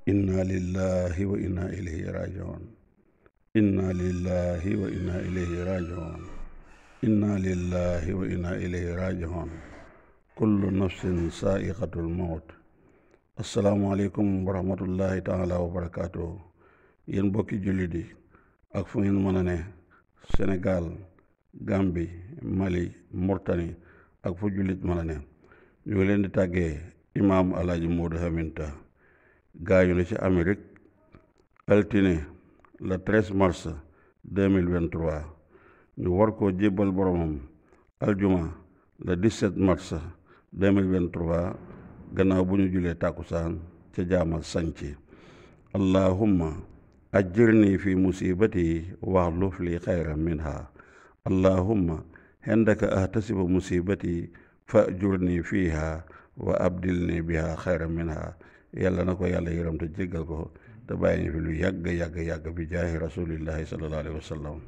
inna lillahi wa inna ilayhi rajiun inna lillahi wa inna ilayhi rajiun inna lillahi wa inna ilayhi rajiun kullu nafsin saa'iqatul mawt. asalaamaaleykum wa rahmatullahi taala wa barakaatu. yéen mbokki jullit yi ak fu ngeen mën a ne Sénégal, Gambie, Mali, Mauritanie ak fu jullit mën a ne, ñu ngi leen di tàggee imaam Alaaji Moodu Aminta gaañu na ci Amérique altine le 13 mars 2023. ñu war koo jébbal boromam aljuma le 17 mars 2023 gannaaw bu ñu julee tàkkusaan ca jaamal sanci. allahumma ajirni fi musibati waxluf li xayran minha. allahumma hendaka ahtasibu musibati fa jurni fiha wa abdilni biha xayran minha. yàlla na ko yàlla yërëm te jéggal ko te bàyyi ñu fi lu yàgg bi jaahi rasulillahi sallallahu alayhi wa sallam.